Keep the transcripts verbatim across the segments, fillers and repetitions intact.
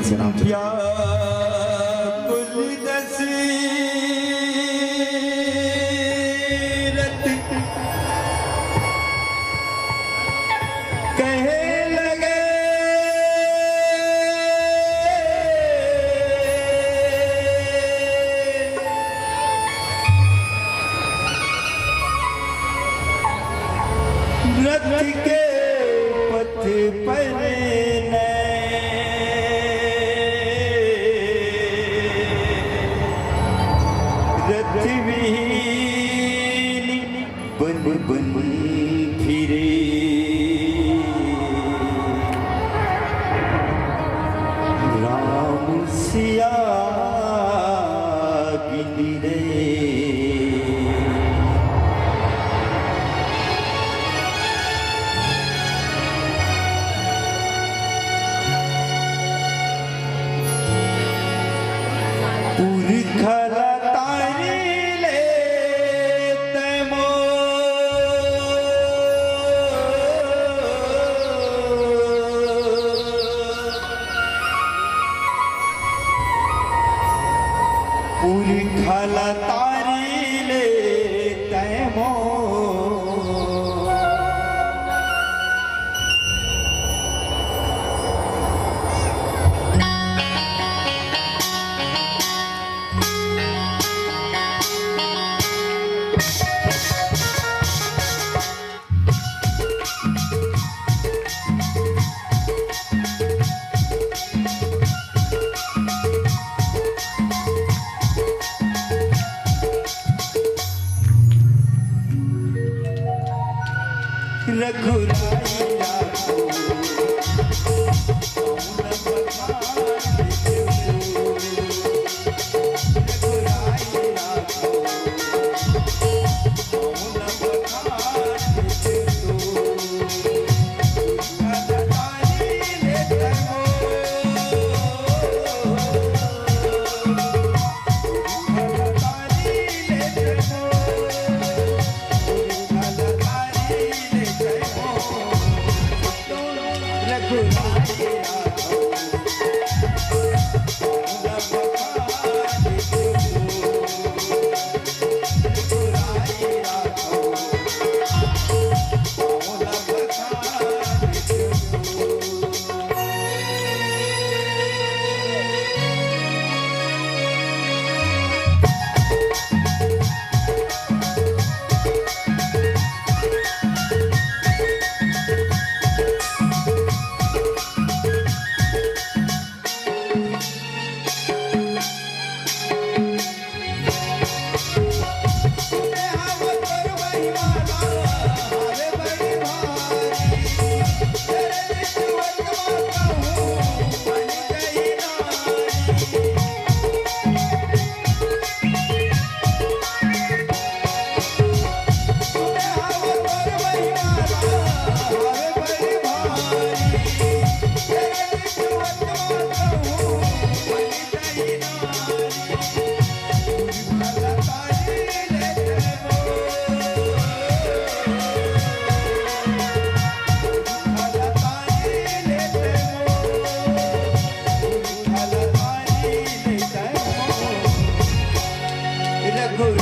व्याकुल दशरथ कहे लगे, रथ के पथ पर नए रथ विहीन बन बन फिरे। राम सिया बिन रे। पुरखा ला तारी ले तैं मोर। पुरखा ला तारी ले तैं मोर। रघुराई राघव।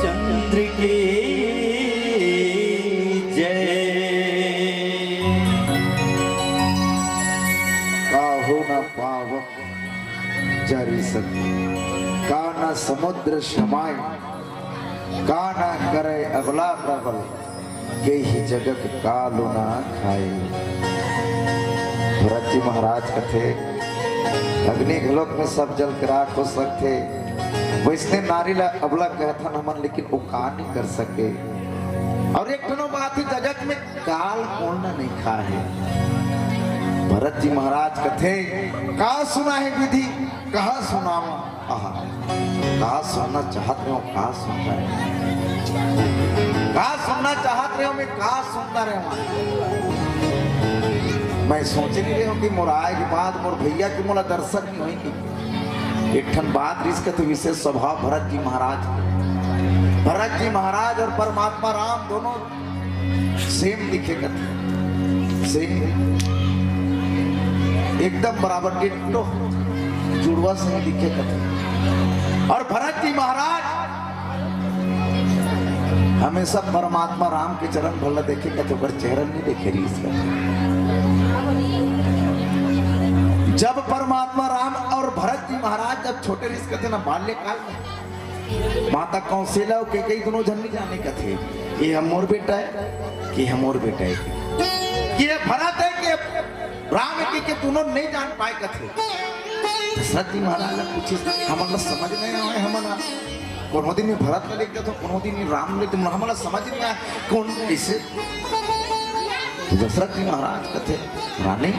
चंद्र की जय। काहू न पावक जरि सके, का न समुद्र समाय, का न करे अबला प्रबल, केहि जगत कालो न खाए। भरत जी महाराज कथे, अग्नि घलोक में सब जल के राख हो सकथे, वैसने नारी ला अबला कहथन हमन, लेकिन वो का नहीं कर सके। और एक ठनो बात ही, जगत में काल कोन ला नहीं खाए। भरत जी महाराज कथे, का सुनाहूं विधि, कहां सुनावं। आहा, का सुनना चाहत रहे हो, का सुनना रहे हो, का सुनना चाहत रहे हो, मैं का सुनना रहे हो। मैं सोचे नहीं रहे हो कि मोर आए के बाद मोर भैया के मोला दर्शन नहीं होई कि एक ठन बात रिहिस कथे, विशेष स्वभाव भरत जी महाराज के। भरत जी महाराज और परमात्मा राम दोनों सेम दिखे कथे, सेम, एकदम बराबर, डिट्टो, जुड़वा सही दिखे कथे। और भरत जी महाराज हमेशा परमात्मा राम के चरण भर ला देखे कथे, ओकर चेहरा नहीं देखे रिहिस कथे। जब परमात्मा राम और भरत जी महाराज जब छोटे रिहिस कथे ना, बाल्यकाल में, माता कौशल्या अउ कैकेयी दोनों झन नहीं जाने कथे, ये हम मोर बेटा है, कि हम मोर बेटा है, कि ये भरत है, कि राम है, कि, कि दोनों नहीं जान पाए कथे। दशरथ जी महाराज ला पूछे, हमन ला समझ नहीं आए, हमन ला कोनो दिन में भरत ला लिख देथो, कोनो दिन में राम लिख देथो, हमन ला समझ नहीं आए, कौन कैसे। तो दशरथ जी महाराज कथे, रानी,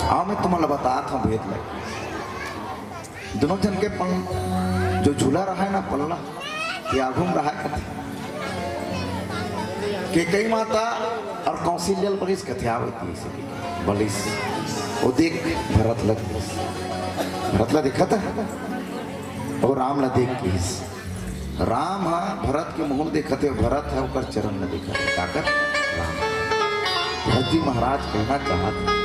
आओ मैं तुमन ला बतात हूं भेद ला। दोनों झन के पल-, जो झूला रहा है ना पल्ला, ये आगू में रहा है कथे। कैकेयी माता और कौशल्या ला बलिस कथे, आवे ती से बलिस, वो देख भरत ला दिस, भरत ला देखा था, वो राम ला देख किहिस। राम ह भरत के मुंह देखत हे, भरत ह ओकर चरण ल देखत हे। काकर? राम। भरत जी महाराज कहना चाहत हे,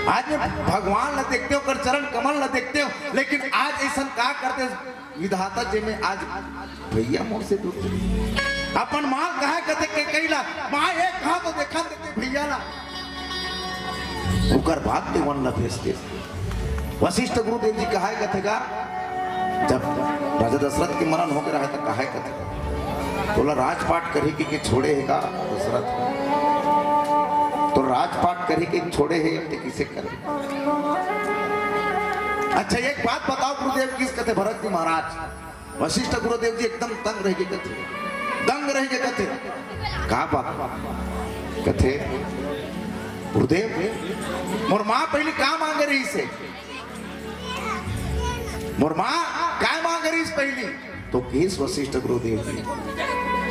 आज मैं भगवान ल देखते हो, ओकर चरण कमल ल देखते हो, लेकिन आज ऐसन का करते विधाता, जेमे आज भैया मोर से दूर चले। अपन माँ ल कहे कथे कैकेयी ला, माँ एक घाव तो देखा देते भैया ला। ओकर बाद देवन ला भेजते। वशिष्ठ गुरुदेव जी कहाय कथे का, जब राजा दशरथ के मरण होके रहे त कहाय कथे, तोला राजपाट करही के, के छोड़े हे का दशरथ? तो राजपाट करही के छोड़े हे, ते किसे करे? अच्छा, एक बात बताओ गुरुदेव, किस कथे भरत जी महाराज, वशिष्ठ गुरुदेव जी एकदम तंग रह के कथे, दंग रह के कथे, का बात? कथे, गुरुदेव, मोर माँ पहली का मांगे रहिस हे? मोर माँ का मांगे रहिस पहली? तो किहिस वशिष्ठ गुरुदेव जी,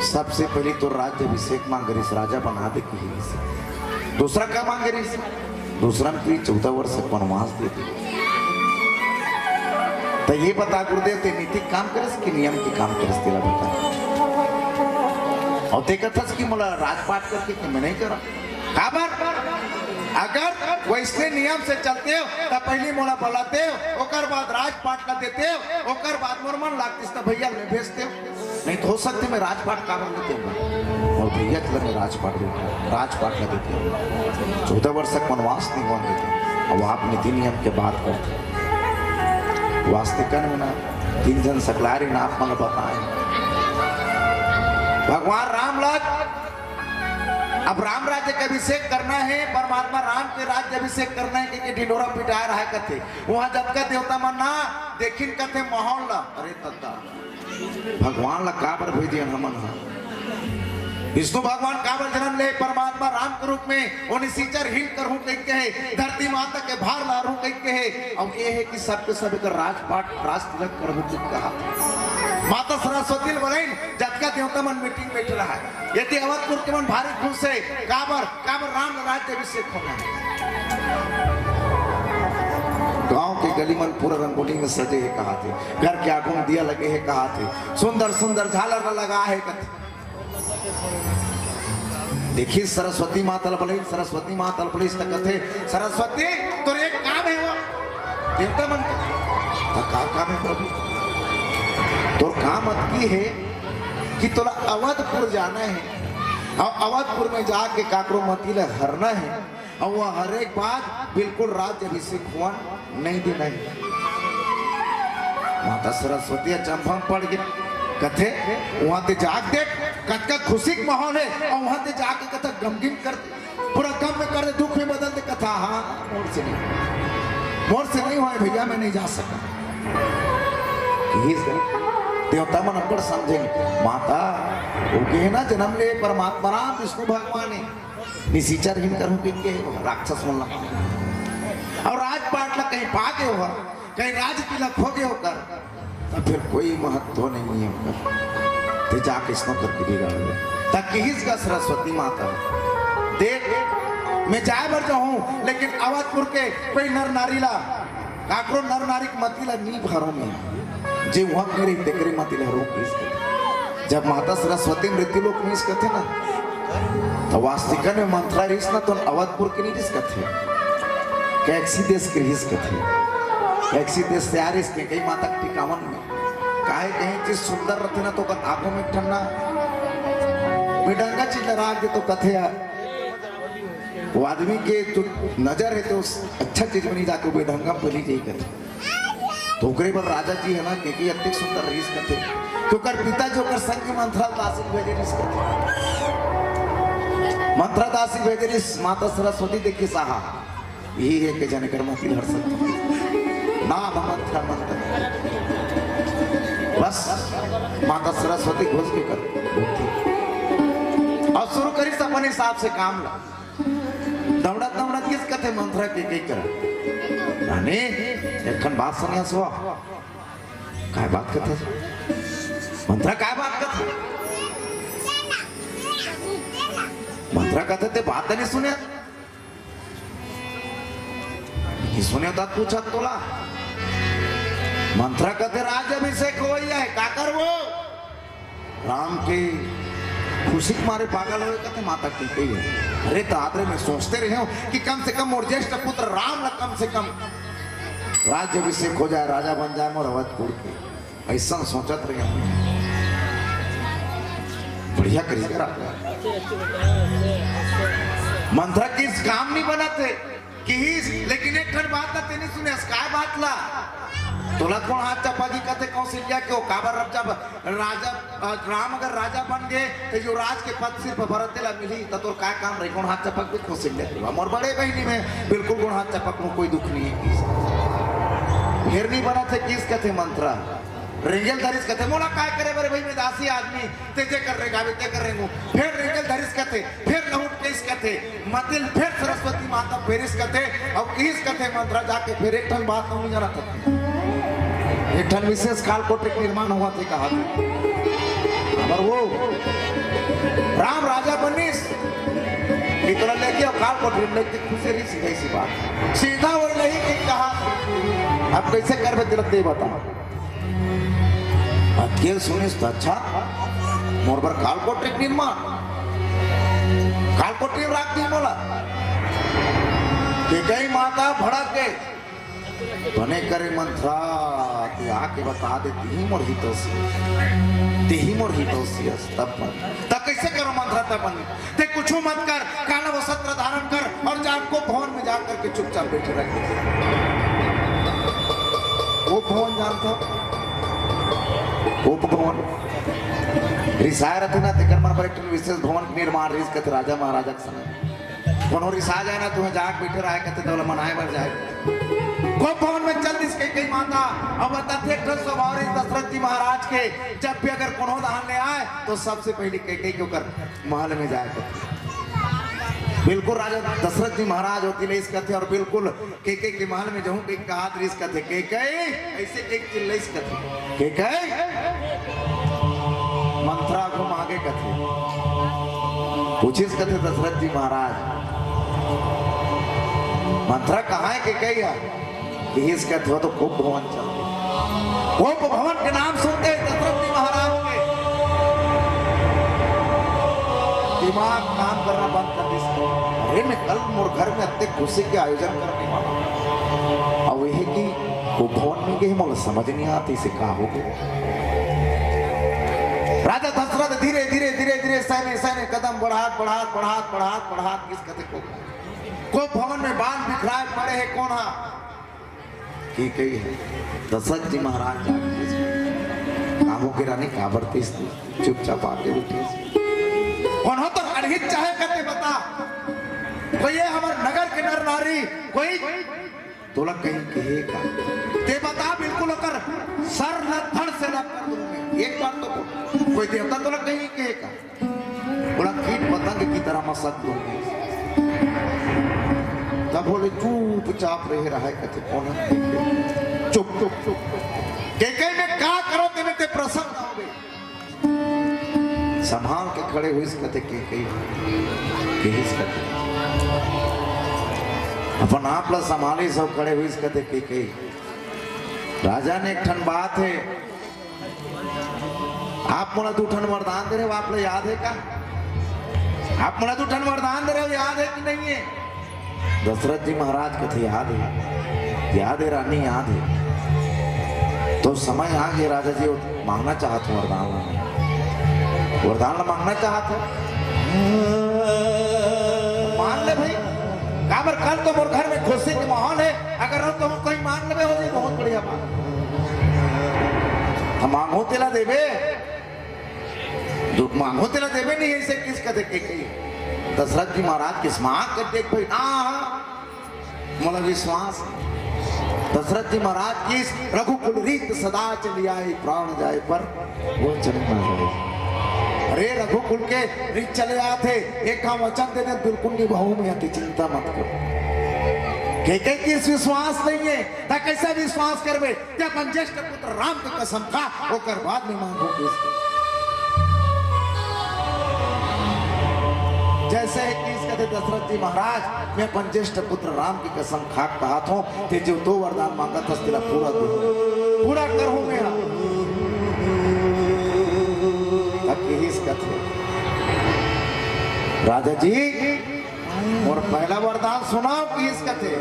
सबसे पहली तो राज्य अभिषेक मांगे रहिस, राजा बना दे किहिस। दूसरा का मांगे रहिस? दूसरा में कि चौदह वर्ष के वनवास दे दे। तो ये बता गुरुदेव, ते नीति काम करेस कि नियम के काम करेस, तेला बता। और ते कथस कि मोला राजपाट करके कि मैं नहीं करा। काबर? अगर वैसने नियम से चलते हो, तो पहली मोला बुलाते हो, ओकर बाद राजपाट ला देते हो, ओकर बाद मोर मन लागतिस त भैया ले भेजते हो। नहीं तो हो सकते मैं राजपाट काबर लेते हूँ, और भैया के लगे राजपाट देते हूँ, राजपाट ला देते हूँ। चौदह वर्ष तक वनवास नहीं हुआ देते। अब आप नीति नियम के बात करते हो। वास्तविकता में ना, तीन जन सकलारी ना आप मन बताए। भगवान राम ला अब राम राज्य के अभिषेक करना है, परमात्मा राम के राज्य अभिषेक करना है, क्योंकि ढिंढोरा पिटाए रहा है कथे। वहां जतका देवता मन ना देखिन कथे माहौल ला। अरे तद्दा, भगवान ला काबर भेजे हमन हा? विष्णु भगवान काबर जन्म ले? परमात्मा राम के रूप में। ओने सिंचर हिल करहूं कह के हे, धरती माता के भार लारहूं कह के हे। अब ये है कि सबके सब एकर राजपाट, राज तिलक करहूं कह कहा। माता सरस्वती ल बोलाइन, जतका देवता मन मीटिंग बैठ रहा है। यदि अवधपुर के मन भारी खुश है, काबर, काबर राम राज्य अभिषेक होना है। गांव के गली मन पूरा रंगोली में सजे है कहा थे, घर के आगू में दिया लगे है कहा थे, सुंदर सुंदर झालर लगा है कथे। देखी सरस्वती माता ल बोले, सरस्वती माता ल बोले, त कथे, सरस्वती, तोर एक काम है वो। देवता मन के, "त का काम है प्रभु?" "तोर काम अतकी है, कि तोला अवधपुर जाना हे, अउ अवधपुर में जाके काकरो मति ल हरना हे, अउ वो हरे के बाद बिल्कुल राज्य अभिषेक होवन नइ देना हे। माता सरस्वती अचंभा में पड़ गे, कथे, "उहाँ ते जाके देख, कतका खुशी के माहौल हे, अउ उहाँ ते जाके कतका गमगीन कर, पूरा गम में कर दे, दुख में बदल दे।" कथा, "हाँ, मोर से नहीं, मोर से नहीं होय भैया, मैं नहीं जा सकंव।" देवता मन अब्बड़ समझे, माता, वो कहे ना, जनम ले परमात्मा राम विष्णु भगवान हे, निशिचर हिन करहूँ कहिके राक्षस मन ला। अउ राजपाट ला कहीं पा गे हो, कहीं राज तिलक हो गे हो कर, त फिर कोई महत्व नहीं हे ओकर। ते जाके अइसनो करके बिगाड़ दे। त किहिस गा सरस्वती माता, देख, मैं जाए बर जाहूँ, लेकिन अवधपुर के कोई नर नारी ला, काकरो नर नारी के मति ला नी हरँव मैं। जे उहाँ के रही, तेकरे मति ला हरँव किहिस कथे। जब माता सरस्वती मृत्यु लोक में रिहिस कथे ना, त वास्तविकन में मंथरा रिहिस ना, तो अवधपुर के नइ रिहिस कथे, कैकसी देश के रिहिस कथे। कैकसी देश से आय रिहिस, कैकई माता के टिकावन में। काहे, कहीं चीज सुंदर रथे ना, तो ओकर आगू में एक ठन ना बेढंगा चीज ला राख दे, तो कथे यार, वो आदमी के जो नजर हे, तो उस अच्छा चीज में नइ जाके बेढंगा में पली जाही कथे। तो ओकरे बर राजा जी हे ना, कैकई अतेक सुंदर रिहिस कथे, कि ओकर पिता जी ओकर संग मंथरा दासी भेजे रिहिस कथे। मंथरा दासी भेजे रिहिस, माता सरस्वती देखिस, आहा, इही हे के जने कर मति हर सकत। नाम मंथरा मंथरा। बस, माता सरस्वती घुस के कर अउ शुरू करिस अपन हिसाब से काम ला। दौड़त दौड़त किहिस कथे मंथरा कैकई करा, "रानी, एक ठन बात सुनिया सो।" "काय बात कथे? मंथरा काय बात कथे?" मंथरा कथे, "ते बात नइ सुने।" "नइ सुने त पूछत तोला।" मंथरा कथे, "राज्य अभिषेक होवइया हे, का करबो?" राम के खुशी के मारे पागल होय कथे, माता कैकई हे। "अरे दादरे, मैं सोचते रहेंव कि कम से कम मोर ज्येष्ठ पुत्र राम ला कम से कम राज्य अभिषेक हो जाय, राजा बन जाय मोर अवधपुर के।" अइसन सोचत रहेंव। बढ़िया करिस करा। मंथरा किहिस काम नइ बनत हे। किहिस, लेकिन एक ठन बात ला ते नइ सुनेस, काय बात ला? तोला कोन हाथ चपकही कथे कौशल्या के, ओ काबर रब जब राजा, अ, राम अगर राजा बन गे, त युवराज के पद सिर्फ भरते ला मिलही, त तोर काय काम रही, कोन हाथ चपकबे कौशल्या के? मोर बड़े बहिनी में बिल्कुल कोन हाथ चपकहूँ, कोई दुख नइ हे किहिस। फेर नइ बनत हे किहिस कथे मंथरा। रेंगेल धरिस कथे, "मोला काय करे बर भई, मैं दासी आदमी, ते जेकर रेंगावे, तेकर रेंगहूँ।" फेर रेंगेल धरिस कथे, फेर लहुट के किहिस कथे, मतिल फेर सरस्वती माता फेरिस कथे, अउ किहिस कथे मंथरा जाके फेर एक ठन बात नइ जानत हस। एक ठन विशेष काल कोठरी के निर्माण होवत हे कहा थे। अगर वो राम राजा बनिस, कि तोला लेके अउ काल कोठरी में लेके खुशी रहिस, कइसे बात। सीधा वो नहीं कि कहा, "अब कइसे करबे तिलक दे बता।" अतेक सुनिस त अच्छा, मोर बर काल कोठरी के निर्माण, काल कोठरी में राख दिही मोला। कैकई माता भड़क गे, "बने करे मंथरा, ते आके बता दे, तेही मोर हितैषी, तेही मोर हितैषी हस, तब बन।" त कइसे करँव मंथरा, तब बन? ते कुछू मत कर, काला वस्त्र धारण कर अउ जा कोप भवन में जा करके चुपचाप बइठे रह। कोप भवन जानथव? कोप भवन। रिसाय रथे ना, तेकर मन बर एक ठन विशेष भवन के निर्माण रहिस कथे राजा महाराजा के समय। कोनो रिसा जाय ना, तुँहर जाके बइठे रहय कथे, त ओला मनाय बर जाय। कोप भवन में चल दिस कैकई माता। अब बताथे एक ठन स्वभाव रहिस दशरथ जी महाराज के, जब भी अगर कोनो दहान ले आय, त सबसे पहिली कैकई के ओकर महल में जाय कथे। बिल्कुल राजा दशरथ जी महाराज ओती ले आइस कथे अउ बिल्कुल कैकई के महल में जाहूँ कहिके कहत रहिस कथे, "कैकई," अइसे कहिके चिल्लाइस कथे, "कैकई।" मंथरा घुमा गे कथे, पूछिस कथे दशरथ जी महाराज, "मंथरा कहाँ हे कैकई ह?" किहिस कथे, "वो तो कोप भवन चल दे।" कोप भवन के नाम सुनते ही दशरथ जी महाराज के दिमाग काम करना बंद कर दिस। "अरे, मैं कल मोर घर में अतेक खुशी के आयोजन करने वाला हूँ, अउ ये कि कोप भवन में गे, मोला समझ नइ आत, इसे का हो गे?" राजा दशरथ धीरे, धीरे, धीरे, सैने, सैने कदम बढ़ात, बढ़ात, बढ़ात, बढ़ात, बढ़ात, किस कथे को, को भवन में बांध बिखराए पड़े हे, कोन हा? केकई हे। दशरथ जी महाराज जाके किस, काहू के रानी काबर तेस चुपचाप आके उठे। कोनो तो अड़हित चाहे कथे बता, कोई ये हमर नगर के नर नारी, कोई तोला कहीं कहे का? ते बता, बिल्कुल ओकर सर ल धड़ से अलग कर दूं मैं। एक बार तो बोल, कोई देवता तोला कहीं कहे का? बोला, कीट पतंग की तरह मसक दूं मैं। तब बोले, चुपचाप रहे रहा है, कथे, कौन है? चुप, चुप, चुप। केकई मैं का करो, तेने ते प्रसन्न होवे। संभाल के खड़े होइस कथे केकई, केहिस कथे, अपन आप ला संभालिस अउ खड़े होइस कथे केकई। राजा ने एक ठन बात हे, आप मोला दू ठन वरदान दे रहे हो, आप ला याद हे का? आप मोला दू ठन वरदान दे रहे हो, याद हे कि नहीं हे? दशरथ जी महाराज कथे, याद हे, याद हे रानी, याद हे। तो समय आ गे राजा जी, मांगना चाहत हों वरदान ला, वरदान ला मांगना चाहत हों। मांग ले भाई, काबर कल तो मोर घर में खुशी के माहौल हे, अगर रहो तो हम कहीं मांग लेबे, हो जाए बहुत बढ़िया बात। हम मांगो तेला देबे, जो मांगो तेला देबे नहीं, ऐसे किस कथे केकई। दशरथ जी महाराज किस मांग कर देख भाई, हाँ, हाँ, मोला विश्वास। दशरथ जी महाराज किस, रघुकुल रीत सदा चली आई, प्राण जाए पर वचन न जाए। अरे रघुकुल के रीत चले आथे, एक काम वचन दे दे, बिल्कुल निभाहूं मैं, ते चिंता मत कर। केकई किस विश्वास नहीं हे, त कैसे विश्वास करबे? ते अपन ज्येष्ठ पुत्र राम के कसम खा, ओकर बाद में मांगो किस। जैसे ही किस कथे दशरथ जी महाराज, मैं अपन ज्येष्ठ पुत्र राम की कसम खा के कहत हों, ते जो तो वरदान मांगत हस, तेला पूरा दूं, पूरा करहूं मैं। तब किस कथे, राजा जी, मोर पहला वरदान सुनाव, किस कथे।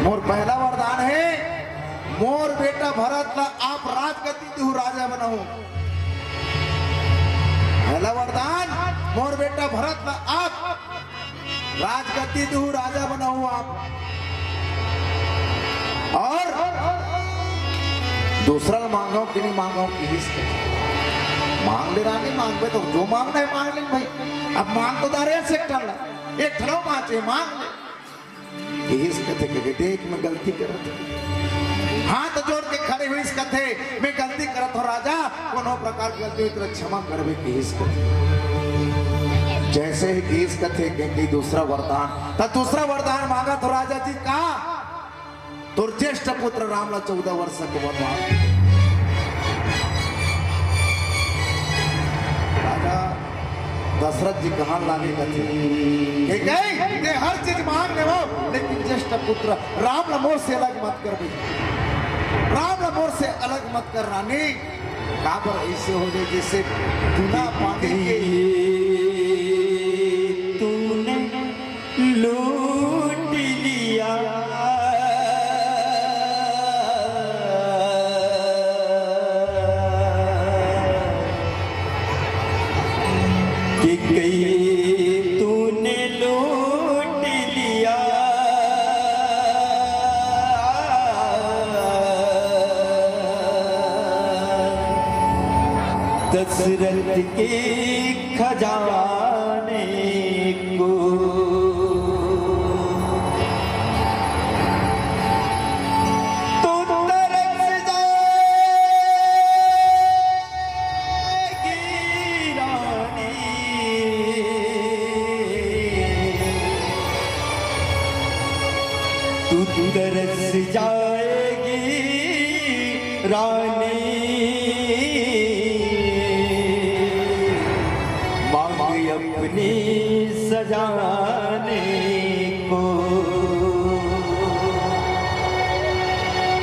मोर पहला वरदान हे, मोर बेटा भरत ला आप राजगद्दी देहू, राजा बनाहू। पहला वरदान, मोर बेटा भरत ला आप राजगद्दी देहू, राजा बनाहू आप। और दूसरा ला मांगव कि नहीं मांगव, किहिस कथे। मांग ले रानी, मांगबे तो जो मांगना हे मांग ले भाई। अब मांग तो डारे हस एक ठन ला, एक ठन बांचे, मांग ले। किहिस कथे, कहे, देख मैं गलती करत हों। हाथ जोड़ के खड़े होइस कथे, मैं गलती करत हों राजा, कोनो प्रकार के गलती होही त क्षमा करबे, किहिस कथे। जैसे ही किहिस कथे, केकई दूसरा वरदान, त दूसरा वरदान मांगत हों राजा जी का, तोर ज्येष्ठ पुत्र राम ला चौदह वर्ष के वनवास। राजा दशरथ जी कहां लागे कथे, केकई, ते हर चीज मांग लेवव, लेकिन ज्येष्ठ पुत्र राम ला मोर से अलग मत कर भाई। राम ला मोर से अलग मत कर रानी। काबर ऐसे हो जाए जैसे बिना पानी के तूने लूट लिया। केकई तूने लूट लिया दशरथ के खजाने को। तू तरस जाएगी रानी, तू तरस जाएगी रानी, मांग अपनी सजाने को।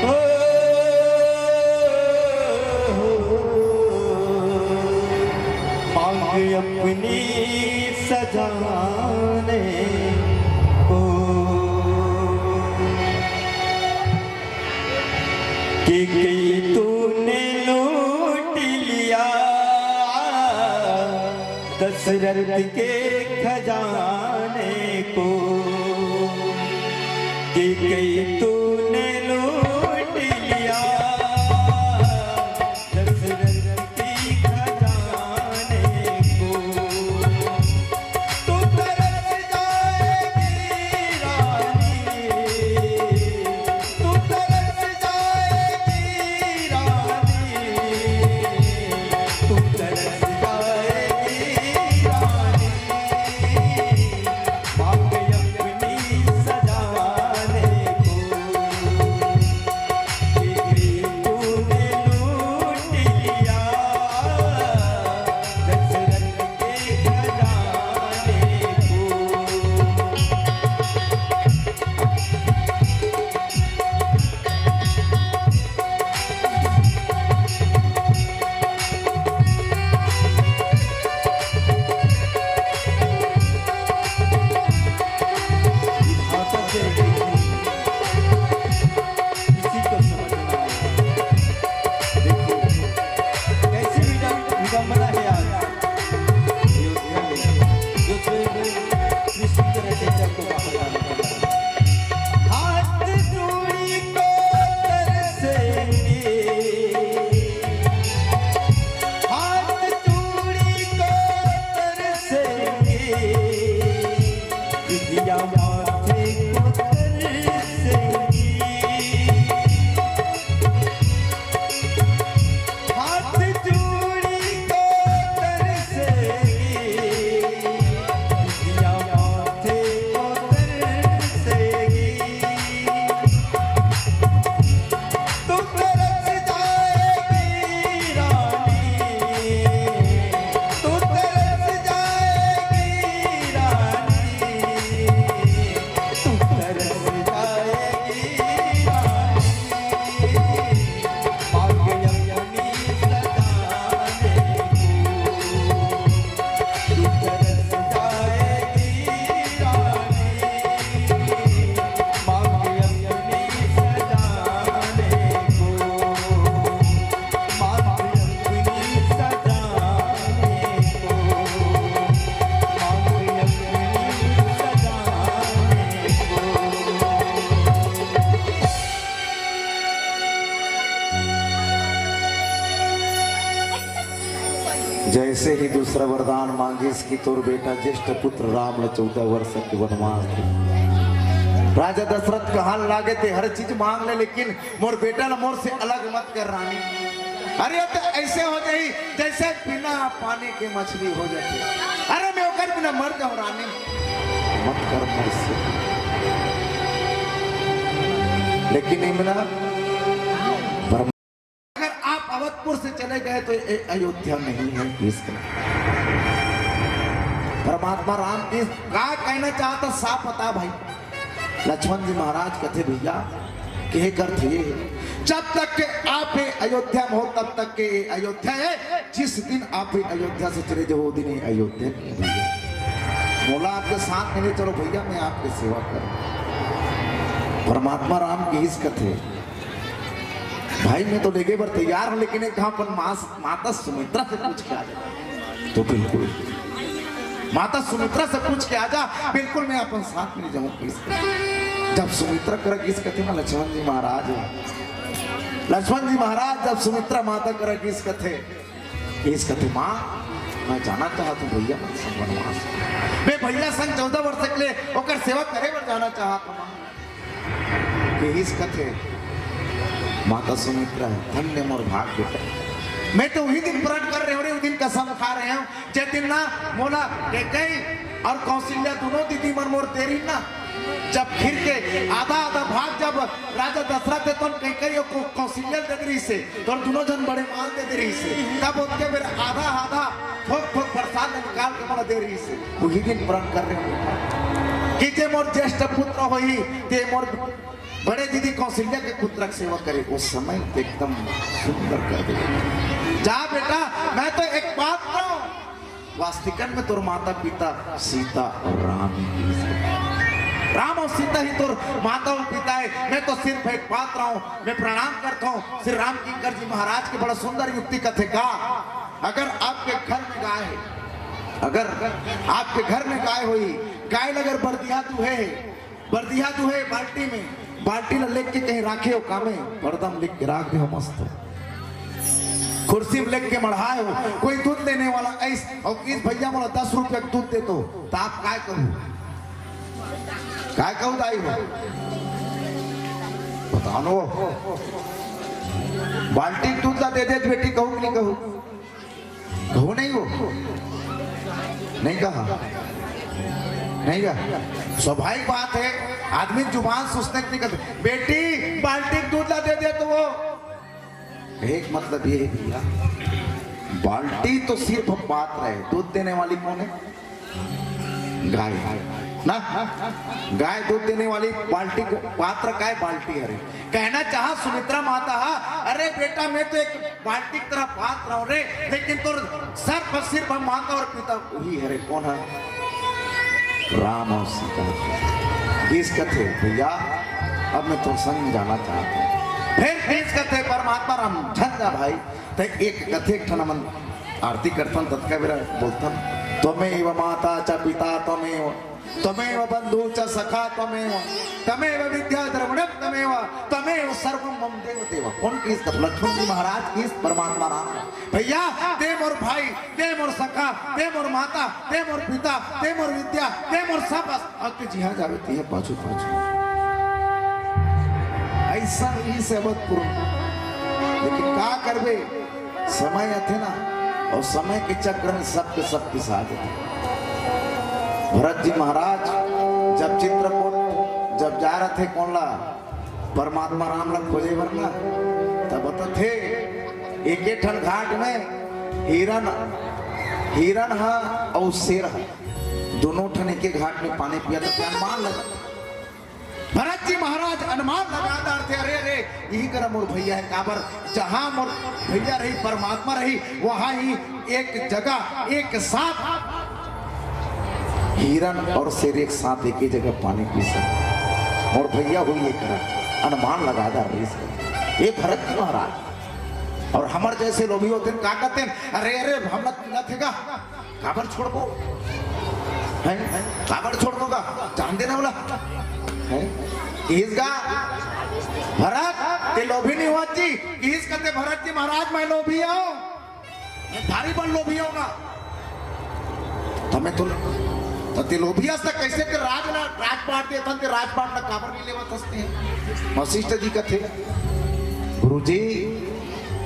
ओ, मांग अपनी सजाने को। केकई तूने लूट लिया। दशरथ के खजाने को कि कई तूने लूट लिया। दशरथ की खजाने को तू तरस जाएगी रानी, तू तरस जाएगी रानी, तू तरस जाएगी रानी। मांग अपनी सजाने को, कि तूने लूट लिया दशरथ के खजाने को। जैसे ही दूसरा वरदान मांगिस कि तोर बेटा ज्येष्ठ पुत्र राम ल चौदह वर्ष के वनवास दे। राजा दशरथ कहन लागे, ते हर चीज मांग ले, लेकिन मोर बेटा ल मोर से अलग मत कर रानी। अरे, तो ऐसे हो जाही जैसे बिना पानी के मछली हो जाथे। अरे, मैं ओकर बिना मर जाऊं रानी, मत कर मोर से। लेकिन इमना अगर आप अवधपुर से चले गए तो ये अयोध्या नहीं है। इसका परमात्मा राम की का कहना चाहता, साफ बता भाई। लक्ष्मण जी महाराज कथे, भैया, के करत हे, जब तक के आप ये अयोध्या में हो, तब तक के ये अयोध्या है। जिस दिन आप ये अयोध्या से चले जाओ, वो दिन ये अयोध्या नहीं है भैया। मोला आपके साथ में ले चलो भैया, मैं आपके सेवा करूं। परमात्मा राम की इस कथे, भाई, मैं तो लेगे बर तैयार हूं, लेकिन एक घाव अपन मास-, माता सुमित्रा से पूछ के आ जा। तो बिल्कुल माता सुमित्रा से पूछ के आ जा, बिल्कुल मैं अपन साथ में जाऊं। जब सुमित्रा करा गिस कथे ना लक्ष्मण जी महाराज, लक्ष्मण जी महाराज जब सुमित्रा माता करा गिस कथे, गिस कथे, माँ, मैं जाना चाहत हूँ भैया मन संग वनवास। मैं भैया संग चौदह वर्ष के लिए ओकर सेवा करे बर जाना चाहत हूँ माँ। कहिस कथे, माता सुमित्रा, धन्य मोर भाग बेटा। मैं तो उही दिन प्रण कर रहे हूँ रे, उही दिन कसम खा रहे हूँ, जे दिन ना मोला कैकेयी और कौशल्या दोनों दीदी मन मोर दे रही ना, जब खीर के आधा आधा भाग जब राजा दशरथ हे तोन कैकेयी और कौ-, कौशल्या दे रही से, तोन दोनों झन बड़े माल दे रही से, तब ओतके बेर आधा आधा थोक थोक प्रसाद निकाल के मोला दे रही से। उही दिन प्रण कर रहे हूँ कि जे मोर ज्येष्ठ पुत्र होही, ते मोर बड़े दीदी कौशल्या के पुत्र के सेवा करे। उस समय ते एकदम सुंदर कर दे। जा बेटा, मैं तो एक पात्र हूँ। वास्तविकन में तोर माता पिता सीता और राम ही है। राम और सीता ही तोर माता और पिता है। मैं तो सिर्फ एक पात्र हूँ। मैं प्रणाम करता हूँ श्री राम किंकर जी महाराज के। बड़ा सुंदर युक्ति कथे का, अगर आपके घर में गाय है, अगर आपके घर में गाय होई, गाय ल अगर बरदिहा दूहे, बरदिहा दूहे बाल्टी में, बाल्टी ल लेके कहीं राखे हो कामे, पर्दा में लेके राख दे हो मस्त। कुर्सी में लेके मढ़ाए हो, कोई दूध लेने वाला ऐस, और किस भैया मोला दस रुपया के दूध दे दो, तो आप काय करू? काय कहू दाई हो? बताओ नो। बाल्टी दूध ला दे दे बेटी, कहू कि नहीं कहू? कहू नहीं हो? नहीं कहा? नहीं कहा? स्वाभाविक बात है, आदमी जुबान सुस्ते निकलते। बेटी, बाल्टी दूध ला दे दे तो वो एक मतलब ये है भैया, बाल्टी तो सिर्फ पात्र है, दूध देने वाली कौन है? गाय ना। गाय दूध देने वाली बाल्टी को पात्र काय? बाल्टी। अरे कहना चाहा सुमित्रा माता हा, अरे बेटा मैं तो एक बाल्टी की तरह पात्र हूँ रे, लेकिन तोर सर पर सिर्फ माता और पिता वही है रे। कौन है? राम और सीता। किस कथे भैया, अब मैं तो संग जाना चाहता हूँ। फिर किस कथे परमात्मा राम झन जा भाई, ते एक कथे एक ठन मन आरती करथन ततका बेरा बोलथन, त्वमेव माता च पिता त्वमेव, त्वमेव बंधु च सखा त्वमेव, त्वमेव विद्या द्रविणम त्वमेव, त्वमेव सर्वम मम देव देव। कौन किस कथे? लक्ष्मण जी महाराज किस परमात्मा राम। भैया ते मोर भाई, ते मोर सखा, ते मोर माता, ते मोर पिता, ते मोर विद्या, ते मोर सब अक जिहाँ जावे तिहाँ पाछू पाछू। ऐसा ही से अवधपुर। लेकिन का करबे, समय अथे ना, और समय के चक्र में सबके सब पिसा देथे। भरत जी महाराज जब चित्रकूट जब जा रहे थे, कौन ला परमात्मा राम ला खोजे बर ना, तब बतथे एके ठन घाट में हिरन, हिरन हा अउ शेर हा, दोनों ठन एके घाट में पानी पिया था, अनुमान लगा। भरत जी महाराज अनुमान लगा डारथे, अरे अरे, यही करा मोर भैया है, काबर जहाँ मोर भैया रही, परमात्मा रही, वहाँ ही एक जगह एक साथ हिरन और शेर एक साथ एक ही जगह पानी पी सकथे। मोर भैया हुई ये करा, अनुमान लगा डार रही से। ये भरत जी महाराज और हमर जैसे लोभी होते हैं, का कहते हैं, अरे अरे, हम ना पीला थे का, काबर छोड़बो? हैं? काबर छोड़बो का? जान देना वाला? हैं? किस गा? भरत, ते लोभी नहीं हुआ जी? किस कहते भरत जी महाराज, मैं लोभी हूँ? मैं भारी बड़ लोभी हूँ ना। तमे तो, तो ते लोभी हस त कैसे ते राज ला, राजपाट देथन, ते राजपाट ला काबर नहीं लेवत हस ते? वशिष्ठ जी कथे, गुरुजी,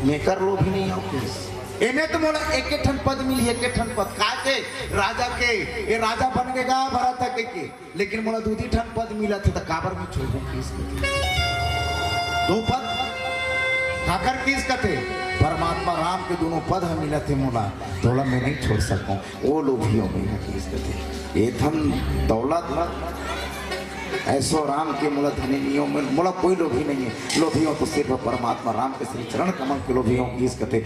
मेकर लोभी नहीं हूँ किस। एमे तो मोला एक एक ठन पद मिली, एक एक ठन पद। काके राजा के, ये राजा बन के गा भरत है के, के। लेकिन मोला दूधी ठन पद मिला थे, त काबर मैं छोड़ूं किस कथे? दो पद। काकर किस कथे? परमात्मा राम के दोनों पद ह मिला थे मोला, तोला मैं नहीं छोड़ सकूं। वो लोभियों में है किस कथे? ये धन दौलत ऐसो राम के मोला धनी नियो में, मोला कोई लोभी नहीं है। लोभियों तो सिर्फ परमात्मा राम के श्री चरण कमल के लोभियों किस कथे।